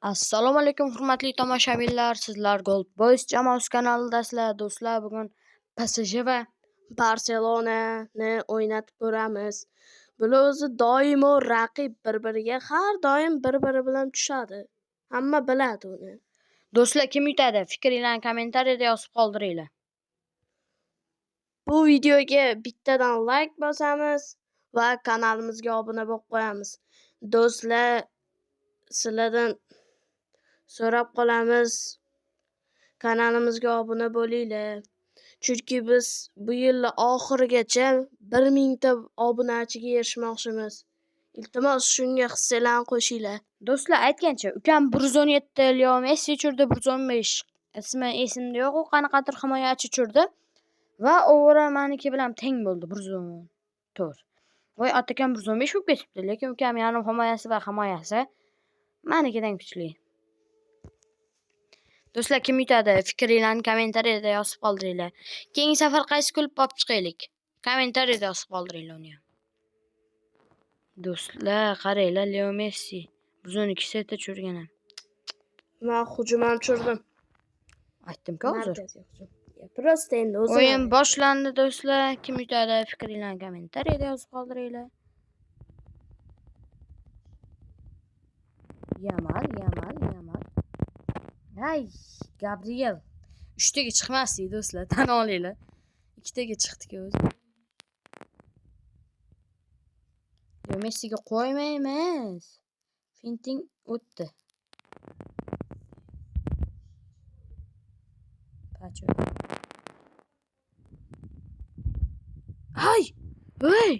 Assalomu alaykum hurmatli tomoshabinlar. Sizlar Gold Boys jamoasi kanalidasizlar. Do'stlar, bugun PSG va Barselonani o'ynatib ko'ramiz. Bular o'zi doimo raqib bir-biriga, har doim bir-biri bilan tushadi. Hamma biladi uni. Do'stlar, kim yutadi? Fikringlarni kommentariyada yozib qoldiringlar. Bu videoga bittadan like bosamiz va kanalimizga obuna bo'lib qo'yamiz. Do'stlar, sizlardan so'rab qolamiz, kanalimizga obuna bo'linglar. Chunki biz bu yil oxirigacha 1000 ta obunachiga erishmoqchimiz. Iltimos, shunga hissanglarni qo'shinglar. Do'stlar, aytgancha, ukam 117, Leo Messi tushirdi 115. Ismi esimda yo'q, u qanaqadir himoyachi tushirdi. Va Ovora meniki bilan teng bo'ldi 114. Voy, atakam 115 bo'lib ketibdi, lekin ukam yarim himoyasi va himoyasi menikidan kuchli. Do'stlar, kim yutadi? Fikringlarni kommentariyada yozib qoldiringlar. Keyingi safar qaysi klub olib chiqaylik? Kommentariyada yozib qoldiringlar uni ham. Do'stlar, qaranglar, Leo Messi 112 seta tushirgan ham. Men hujum ham tushirdim. Aytdim-ku hozir. Markaziy hujum. Просто endi o'zim. O'yin boshlandi do'stlar. Kim yutadi? Fikringlarni kommentariyada yozib qoldiringlar. Yamal, Yamal, Yamal. Ay, Gabriel. 3taga chiqmasdi do'stlar, tan olinglar. 2taga chiqdi-ku o'zi. Leo Messiga qo'ymaymiz. Finting o'tdi. Pacho. Ay! Voy!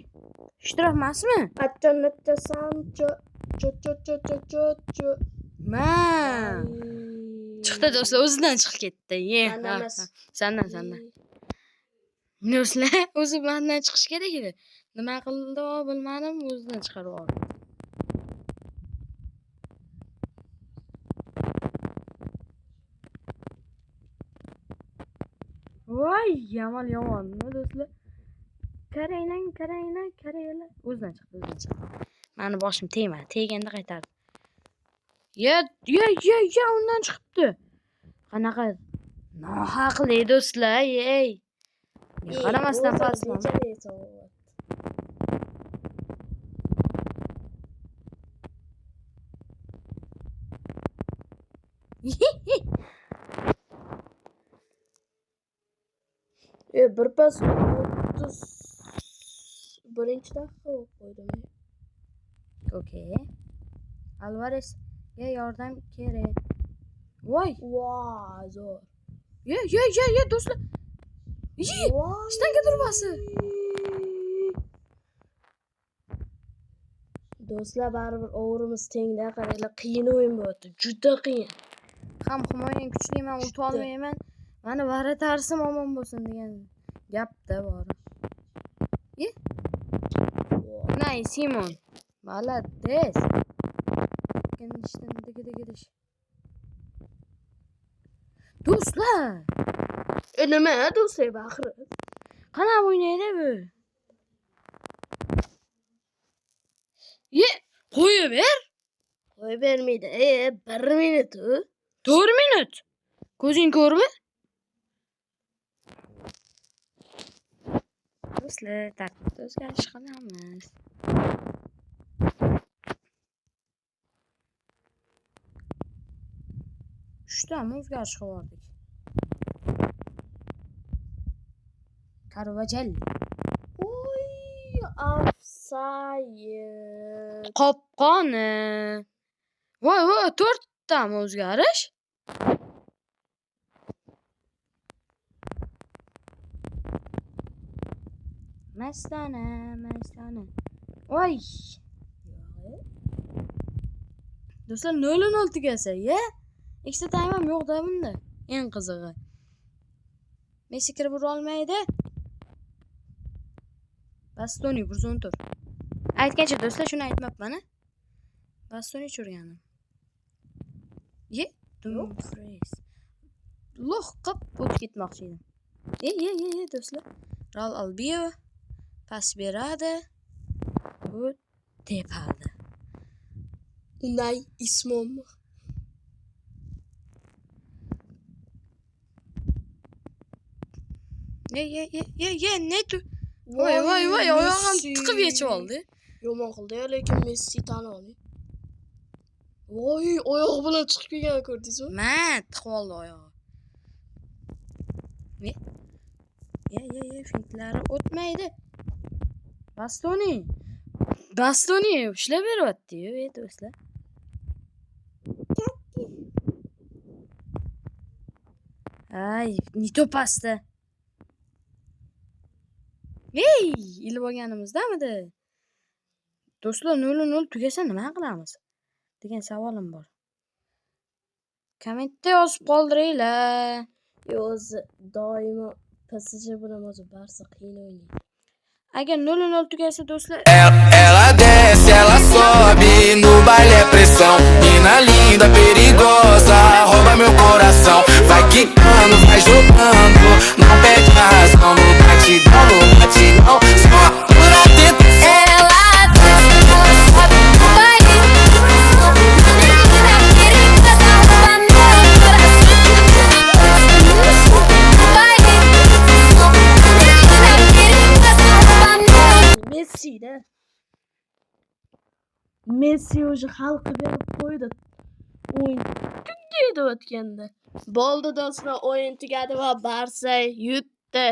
Shtraf emasmi? Attonetta Sancho. Cho cho cho cho cho cho. Ma. Chiqdi do'stlar, o'zidan chiqib ketdi. Ye. Mandan emas. Sandan, sandan. Do'stlar, o'zi mendan chiqish kerak edi. Nima qildi o bilmadim, o'zidan chiqarib oldi. Voy, yomon yomon do'stlar. Qaranglar, qaranglar, qaranglar. O'zidan chiqdi, o'zidan chiqdi. Meni boshim tegmadi, teganda qaytardi. Ye, ye, ye, ye, undan chiqibdi. Qanaqa nohaqli do'stlar, ey. Qaramasdan paslam. Bir pas 31 daqiqa bo'lib qo'ydim. Okey. Alvaresga yordam kerak. Voy. Voy, zo'r. Ye, ye, ye, ye do'stlar. Ye, shtanga turbasi. Do'stlar, baribir o'g'rimiz tengda, qaranglar, qiyin o'yin bo'lyapti. Juda qiyin. Ham himoyang kuchli, men o'ta olmayman. Mani varatarsim omon bo'lsin degan gap-da bor. Ye. Nay, Simon. Молодец. Do'stlar. Nima do'stlar baxri? Qanaqa o'ynaydi bu? Ye, qo'yib ber. Qo'yib bermaydi. 1 minut u. 4 minut. Ko'zing ko'rmi? Do'stlar, tartibda o'zgarish qilamiz. Uchtami o'zgarish qilib yubordik. Carvajal. Oy, offside. Qopqoni. Voy, voy, 4tami o'zgarish? Mastona, mastona. Voy. Do'stlar, 0-0 tugasa, ya? Ikkita taym ham yo'q-da bunda. Eng qizig'i. Messi kirib ura olmaydi. Bastoni 114. Aytgancha do'stlar, shuni aytmabman-a. Bastoni tushirganim. Ye, Dumfries. Lo'q qilib o'tib ketmoqchi edim. Ye, ye, ye, ye do'stlar. Raul Albio pas beradi. Bu tepadi. Unay Ismom. Ye ye ye ye ye ne tu? Voy voy voy oyog'im Messi. tiqib yechib oldi. Yomon qildi, lekin Messi tan olmay. Voy, oyog'i bilan chiqib kelgan ko'rdingizmi? Ma, tiqib oldi oyog'i. Ye. Ye ye ye fintlari o'tmaydi. Bastoni. Bastoni ushlab beryapti-yu, ey do'stlar. Ay, не то pastda. Ey, ilib olganimizdamidi? Do'stlar, 0-0 tugasa nima qilamiz? Degan savolim bor. Kommentda yozib qoldiringlar. Yo, o'zi doimo PSG bilan o'zi Barsa qiyin o'ynaydi. Agar 0-0 tugasa do'stlar, Ela desce, ela sobe, no baile é pressão. Mina linda, perigosa, rouba meu coração. Vai quicando, vai jogando, não perde a razão. No batidão, no batidão, só pura tentação. Ela desce, ela sobe no baile. Menina perigosa, rouba meu coração. No baile, menina perigosa, rouba meu Messi-da. Messi уже hal qilib berib qo'ydi. O'yin tugaydi o'tganda. Bo'ldi do'stlar, o'yin tugadi va Barsa yutdi.